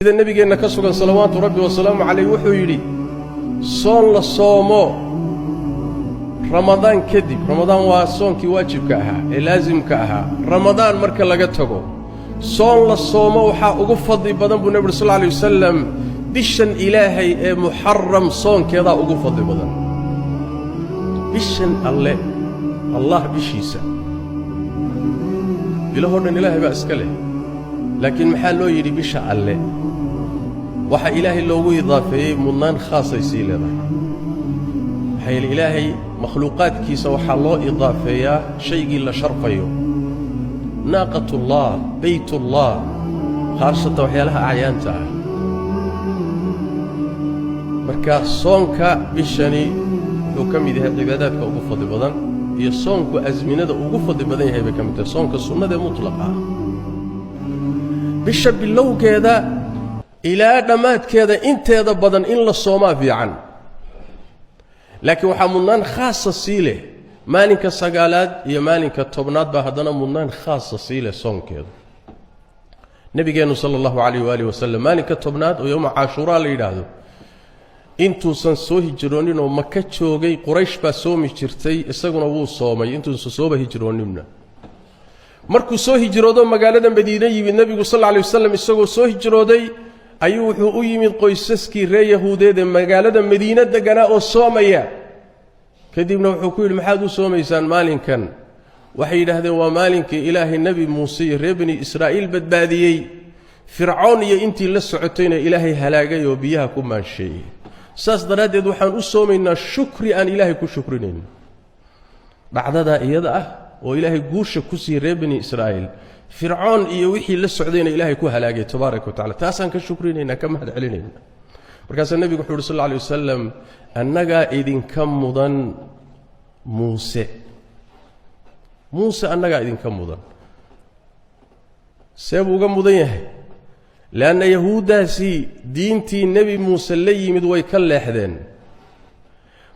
Sida Nabigeenna ka sugan, salawaatu Rabbi wasalaamu calayh, wuxuu yidhi: soon la soomo Ramadaan kadib, Ramadaan waa soonkii waajibka ahaa ee laasimka ahaa, Ramadaan marka laga tago soon la soomo waxaa ugu fadli badan, buu nebi uri sal alay wasalam, bishan Ilaahay ee Muxaram soonkeedaa ugu fadli badan. Bishan Alle, Allah bishiisa, bilahoo dhan Ilaahay baa iska leh, laakiin maxaa loo yidhi bisha Alle? Waxaa Ilaahay loogu idaafeeyey mudnaan khaasay sii leedahay. Maxaa yeele, Ilaahay makhluuqaadkiisa waxaa loo idaafeeyaa shaygii la sharfayo, naaqatullah, baytullah, khaasatan waxyaalaha acyaanta ah. Marka soonka bishani wuxuu ka mid yahay cibaadaadka ugu fadli badan, iyo soonku asminada ugu fadli badan yahay bay ka mid tahay, soonka sunnadaee mutlaqa ah. Bisha bilowgeeda ilaa dhammaadkeeda inteeda badan in la soomaa fiican, laakiin waxaa mudnaan khaasa sii leh maalinka 9aad iyo maalinka 10aad baa haddana mudnaan khaasa sii leh soonkeedu. Nebigeennu sala allahu calayh waaalih wasalam maalinka 10aad oo yowma Caashuuraa la yidhaahdo, intuusan soo hijrooninoo Maka joogay, Quraysh baa soomi jirtay, isaguna wuu soomay intuusan sooba hijrooninna. Markuu soo hijroodoo magaalada Madiine yimid nebigu sal alla alay wasalam, isagoo soo hijrooday ayuu wuxuu u yimid qoysaskii reer Yahuudeed ee magaalada Madiine deganaa oo soomaya. Kadibna wuxuu ku yidhi: "Maxaad u soomaysaan maalinkan?" Waxay yidhaahdeen: "Waa maalinkii Ilaahay Nebi Muuse iyo reer Bani Israa'iil badbaadiyey, Fircoon iyo intii la socotayna Ilaahay halaagay oo biyaha ku maansheeyey. Saas daraaddeed waxaan u soomaynaa shukri aan Ilaahay ku shukrinayno dhacdadaa iyada ah oo Ilaahay guusha ku siiyey reer Bani Israa'iil, Fircoon iyo wixii la socdayna Ilaahay ku halaagay tabaaraka wa tacala. Taasaan ka shukrinaynaa, ka mahad celinaynaa." Markaasaa nebigu wuxu uhi sal alla alay wasalam: "Annagaa idinka mudan Muuse, Muuse annagaa idinka mudan." See buu uga mudan yahay? Leanna Yahuuddaasi diintii Nebi Muuse la yimid way ka leexdeen.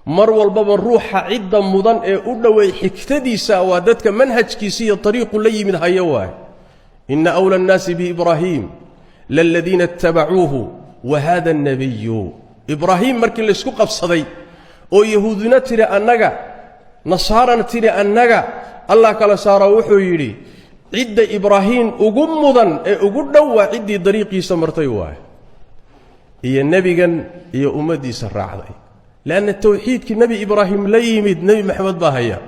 Mar walbaba ruuxa cidda mudan ee u dhowey xigtadiisa waa dadka manhajkiisa iyo ariiqu la yimid hayo waay. Ina أwlى الnaasi biibraahiim laladiina اtabacuuhu wa hada الnabiyu. Ibraahim markii laysku qabsaday oo Yahuudina tidhi annaga, Nasaarana tidhi annaga, Allah kala saaro. Wuxuu yidhi: cidda Ibraahiim ugu mudan ee ugu dhow waa ciddii dariiqiisa martay waay, iyo nebigan iyo ummaddiisa raacday. Leanna towxiidkii Nebi Ibraahim la yimid Nebi Maxamed baa haya,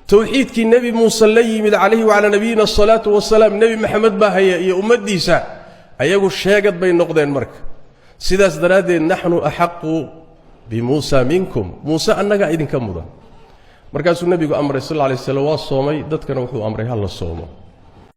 towxiidkii Nebi Muuse la yimid calayhi wacalaa nabiyina asalaatu wasalaam Nebi Maxamed baa haya iyo ummaddiisa. Ayagu sheegad bay noqdeen. Marka sidaas daraaddeed: naxnu axaqu bimuusa minkum, Muuse annagaa idinka mudan. Markaasuu nebigu amray sal alay slam, waa soomay, dadkana wuxuu amray ha la soomo.